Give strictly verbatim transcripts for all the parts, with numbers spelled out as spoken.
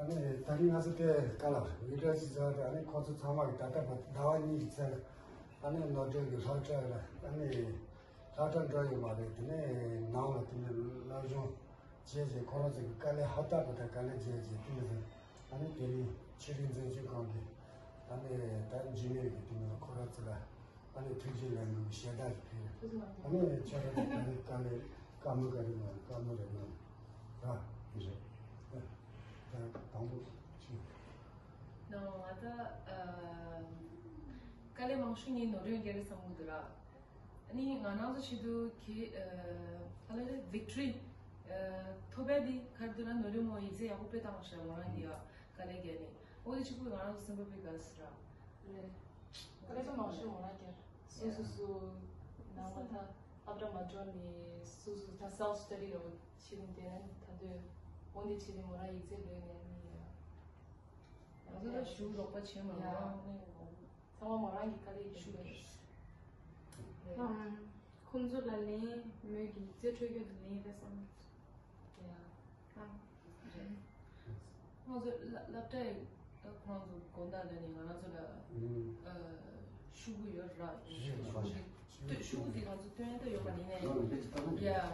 ཨ་ནི་ད་རིང་ང་ཚོ་དེ་ག་ལ་བི་ཌི་ཡོ་ཅིག་བཟོས་ཏེ། ཨ་ནི་ཁོ་ཚོ་ཚང་མ་གི་ད་ལྟ་བར་ཟླ་བ་གཉིས་ཀྱི་ཚེ་ལ་ཨ་ནི་ནོར་སྒྲོན་གྱི་སློབ་གྲྭ་ལ་ཨ་ནི་སློབ་གྲྭ་འགྲོ་ཡོད་མ་རེད། དེ་ནས་ནང་ལ་དེ་ནས་སློབ་སྦྱོང་བྱས་རྗེས་ཁོ་རང་ཚོ་གི་དཀའ་ལས་ཧ་ཏག་པ་དང་དཀའ་ལས་བརྒྱབ་རྗེས་དེ་ནས་ཨ་ནི་དེ་རིང་ཆོས་རིག་འཛིན་སྐྱོང་ཁང་གི་ཨ་ནི་ད་འཇིགས་མེད་ཀྱི་དེ་ནས་ཁོ་རང་ཚོ་ལ་ཨ་ནི་ཐུགས་རྗེ་ལེགས་འབུལ་གྱི་ཞལ་ཏ་ཞིག་ཕུལ། ཨ་ནི་ཁྱེད་རང་ཚོ་ད་རེས་དཀའ་ལས་བཀའ་མོལ་ག་རེ་གནང་། བཀའ་མོལ་རེ་གནང་། ད་འདི་རེད། ད་དང་པོ་ཅིག་ནང་ང་ད་ཨ་དཀའ་ལས་མང་ཤོས་ངས་ནོར་སྒྲོན་རྒྱག་གི་བསམ་གྱི་འདུག་ར། ཨ་ནི་ང་རང་ཚོ་ཆེད་དུ་གི་ཨ་ག་ལ་རེད། ཝིག་ཊོ་རི་ཨ་ཐོབ་པ་འདི་ག་རེ་འདུག་ན། ནོར་སྒྲོན་མོ་ཡིག་ཚད་ཡག་པོ་དཔེ་བཏང་ཤག་མོ་རང་གིས་ཡ་དཀའ་ལས་བརྒྱབ་ནས། འོ་དེ་གཅིག་པུ་ང་རང་ཚོ་སེམས་པ་དཔེ་དགའ་སོང་ར། རེད། དཀའ་ལས་ཚོ་མང་ཤོས་མོ་རང་རྒྱབ། སོ་སོ་སོ་ནང་ལ་ད་སློབ་གྲྭ་མ་འགྲོ་ནས་སོ་སོ་ད་སེལ་ཕི་སི་ཊ་ཌི་ལ་ཕྱིན་ནས་བསྡད་ན་ད་དུས་འོ་འདི་ཕྱིན་ནས་མོ་རང་ཡིག་ཚད་ལོན་ནས་ནི་ཡ། ང་ཚོ་ལ་ཞུ་རོགས་པ་བྱེད་མ་ཡ་རོགས། ཚང་མ་མོ་རང་གི་དཀའ་ལས་ཞུ་རེད། ཨམ། ཁོང་ཚོ་ལ་ལན་མོས་ཀྱི་རྩིས་སྤྲོད་རྒྱུ་དེ་ལན་རེད་བསམ། ཡ། ཨ། རེད། ཁོང་ཚོ་སླ་སློབ་གྲྭའི་ཁོང་ཚོ་དགོང་དག་ལ་ནི་ང་རང་ཚོ་ལ་ཨ་ཤོག་གུ་ཡོད་ར། ཤོག་གུ་དེ་ཤོག་གུ་དེ་ང་ཚོ་སྟོན་ད་ཡོད་མ་རེད་ནས། ཡ།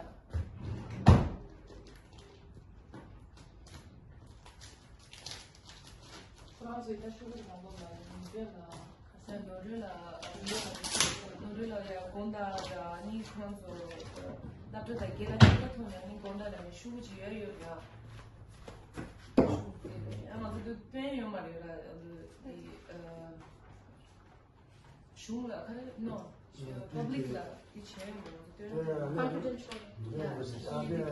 ཁོ་རང་ཚོའི་ད་ཤོག་གུ་དང་པོ་ལ་ཡིན་ཚད་ལ་ཁ་སང་ནོར་སྒྲོན་ལགས། ནོར་སྒྲོན་ལགས་ཡ་དགོང་དག་ལ་ནི་ཁོ་རང་ཚོ་སློབ་གྲྭ་དང་སྒེར་ལ་ཁྱབ་ཁ་ཐོག་ནས་ནི་དགོང་དག་ལ་ནི་ཤོག་གུ་ཅིག་ཡོད་ཡོད་ར། ཤོག་གུ་དེ་ཨ་ང་ཚོ་དུ་སྟོན་ཡོད་མ་རེད་ར། ཨ་ནི་ཨ། གཞུང་ལ་ག་རེ་ནོ། པབ་ལིག་ལ་དེ་བྱས་མོ་དེ་ཨ་ནི་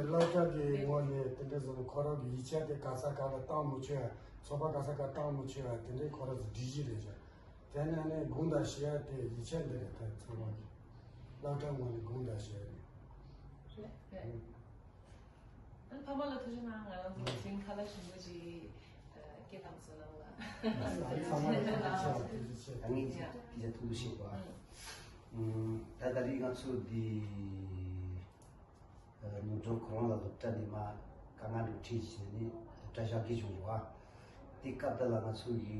སློབ་གྲྭ་གི་ངོས་ནས་དེ་འདྲ་བཟོ་ན་ཁོ་རང་གི་ཡིག་ཆ་དེ་ག་ས་ག་ལ་བཏང་མི་ཆོག་ཡ། ཚོགས་པ་ག་ས་ག་བཏང་མི་ཆོག་ཡ། དེ་འདྲའི་ཁོ་རང་ཚོ་སྒྲིག་གཞི་རེད་ཤག་དེ་ནས་ཨ་ནི་དགོངས་དག་ཞུ་ཡ་དེ་ཡིག་ཆ་འདི་རེད། ད་ཚང་མ་གི་སློབ་གྲྭ་ངོས་ནས་དགོངས་དག་ཞུ་ཡ་རེད། རེད། ཨ་ཕ་མ་ལ་ཐུགས་རྗེ་གནང་། ང་རང་ཚོ་དེ་རིང་ཁ་ལག་ཞིམ་པོ་ཅིག་སྐྱེལ་བཏང་སོང་ལ། ཨ་ཚང་མ་ལ་ཐུགས་རྗེ་ཆེ། ཐུགས་རྗེ་ཆེ། ད་ངས་ཅིག་སྐད་ཆ་ཐུང་ཐུང་བཤད་དགོས་ཨ། ད་ད་རེས་ང་ཚོ་འདི་ནོར་སྒྲོན་ཁོ་རང་ལ་སློབ་གྲྭ་ནས་མ་དཀའ་ངལ་འདྲ་ཁྲིད་བྱས་ནས་སློབ་གྲྭ་བཞག་གི་བྱུང་བ། དེ་སྐབས་དེ་ལ་ང་ཚོ་གི་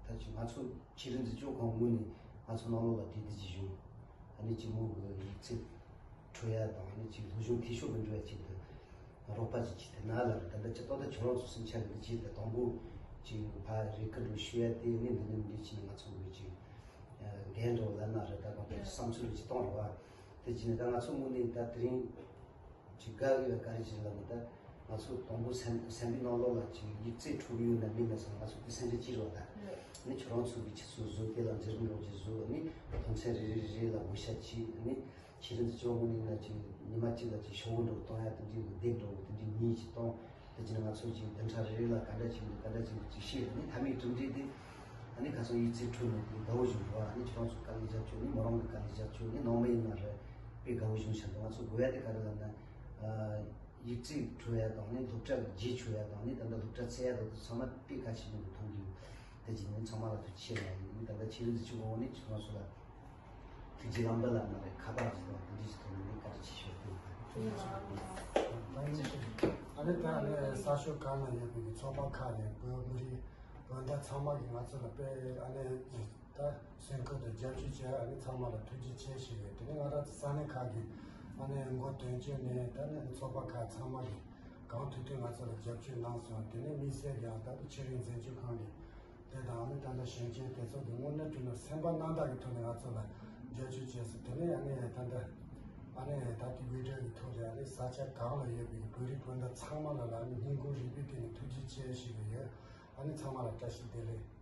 ད་ཅིག་ང་ཚོ་ཆོས་རིག་འཛིན་སྐྱོང་ཁང་ངོས་ནས་ང་ཚོ་ནང་ལོགས་ལ་བསྡད་བསྡད་ཀྱི་བྱུང་། ཨ་ནི་ཅིག་མོ་གི་ཡིག་ཚད་འཕྲོད་ཡ་དང་ཨ་ནི་ཅིག་སློབ་སྦྱོང་འཐུས་ཤོར་མི་འགྲོ་ཡ་ཆེད་དུ་རོགས་པ་ཅིག་བྱེད་དེ་ན་ལ་རེད། ད་ལྟ་ཅི་ཏོག་ཏོ་ཁྱོད་རང་ཚོ་སེམས་ཆགས་ཀྱི་ཆེད་དུ་དང་པོ་ཅིག་ཕ་རེ་སྐུལ་འགྲོ་ཞུ་ཡ་དེ་ནི་འདི་ནི་འདི་ཕྱིན་ང་ཚོ་གི་ཅིག་འགན་འགྲོ་ལ་ན་རེད། ད་གང་ལྟར་བསམ་ཚུལ་ཅིག་གཏོང་རོགས་ཨ། དེ་བྱས་ནས་ད་ང་ཚོ་ངོས་ནས་ད་དེ་རིང་ཅིག་དགའ་འོས་པ་ག་རེ་ཅིག་ལབ་ན། ད་ང་ཚོ་དང་པོ་སེམས་སེམས་པའི་ནང་ལོགས་ལ་ཅིག་ཡིག་ཚད་འཕྲོད་ཡོད་ན་མིན་ན་ཟེར་ང་ཚོ་དེ་སེམས་ཆུང་ཅིག་རོགས་ད། ནི་ཁྱོད་རང་ཚོ་གི་ཁྱེད་ཚོ་བཟོ་དེ་ལ་འཛིན་རིམ་རོགས་ཀྱི་བཟོ་ནི་དོན་ཚན་རེ་རེ་རེ་ལ་བགོ་བཤའ་བྱེད་ནི། ཆེད་དུ་འཛིན་སྐྱོང་ངོས་ནས་ན་ཅིག་ཉི་མ་གཅིག་ལ་ཅིག་ཤོག་བུ་འགྲོ་གཏོང་ཡ་དེ་འདྲའི་འདེགས་འགྲོ་དེ་འདྲའི་གཉིས་ཅིག་གཏོང་། དེ་བྱས་ན་ང་ཚོ་ཅིག་བདུན་ཕྲག་རེ་རེ་ལ་ག་འདྲ་ཅིག་འདུག་ག་འདྲ་ཅིག་འདུག་ཅིག་ཤེས་ནི་ད་མིག་གྲུབ་འབྲས་དེ་ཨ་ནི་ཁ་སང་ཡིག་ཚད་འཕྲོད་ནས་དེ་དགའ་བོ་བྱུང་འདུག་ཨ་ནི་ཁྱོད་རང་ཚོ་དཀའ་ལས་རྒྱབ་ཆོག་ནི་མོ་རང་གི་དཀའ་ལས་རྒྱབ་ཆོག་ནི་ནང་མི་ཡིན་ན་རེད། དཔེ་དགའ་བོ་བྱུང་ཤག་འདུག་ང་ཚོ་དགོས་ཡ་དེ་ག་རེ་ལབ་ན། ཡིག་ཚད་འཕྲོད་ཡ་དང་ནི་སློབ་གྲྭ་གི་རྗེས་ཆོད་ཡ་དང་ནི་ད་ལྟ་སློབ་གྲྭ་ཚད་ཡ་དང་དུ་ཚང་མ་དཔེ་གལ་ཆེན་པོ་མཐོང་གི་ཡོད། དེ་བྱས་ནས་ཚང་མ་ལ་ཐུགས་རྗེ་ཆེ་ལབ་ཡིན། ནི་ད་ལྟ་ཆེད་དུ་འཛིན་སྐྱོང་ངོས་ནས་ཁྱོད་རང་ཚོ་ལ་ཐུགས་རྗེ་ལམ་བུ་ལ་མ་རེད་ཁ་པར་ཞིག་དང་དེ་འདྲ་ཞིག་ཐོག་ནས་བཀའ་དྲིན་ཆེ་ཞུ་ཡོད། ཨ་ནི་ད་ནི་ས་ཕྱོགས་གང་ན་ཡོད་པའི་ཚོགས་པ་ཁག་ནས་བོད་མི་རིགས་བོད་ཟླ་ཚང་མ་གིས་ང་ཚོ་ལ་དཔེ་ཨ་ནི་ད་སེམས་ཁུར་དང་རྒྱབ་སྐྱོར་བྱས། ཨ་ནི་ཚང་མ་ལ་ཐུགས་རྗེ་ཆེ་ཞུ་ཡོད། དེ་ནས་ང་རང་ཚོ་ས་གནས་ཁག་གི་ཨ་ནི་འགོ་དོན་གཅོད་ནས་ད་ནི་ཚོགས་པ་ཁག་ཚང་མ་གིས་གང་ཐུབ་ཐུབ་ང་ཚོ་ལ་རྒྱབ་སྐྱོར་གནང་སོང་། དེ་ནས་དམིགས་བསལ་ཡང་ད་ཆོས་རིག་འཛིན་སྐྱོང་ཁང་གི་དེ་དང་ཨ་ནི་ད་ལྟ་གཞོན་སྐྱེས་དེ་ཚོ་གི་དངོས་གནས་དྲང་གནས་སེམས་པ་རྣམ་དག་གི་ཐོག་ནས་ང་ཚོ་ལ་རྒྱབ་སྐྱོར་བྱས་སོང་། དེ་ནས་ཨ་ནི་ད་ལྟ་ཨ་ནི་ད་ལྟའི་བྷི་ཌི་ཡོ་གི་ཐོག་ལས་ཨ་ནི་ས་ཆ་གང་ལ་ཡོད་པའི་བོད་རིགས་སྤུན་ཟླ་ཚང་མ་ལ་ལ་ཨ་ནི་སྙིང་ཁོང་རུས་པའི་གཏིང་ནས་ཐུགས་རྗེ་ཆེ་ཞུ་གི་ཡོད། ཨ་ནི་ཚང་མ་ལ་བཀྲ་ཤིས་བདེ་ལེགས།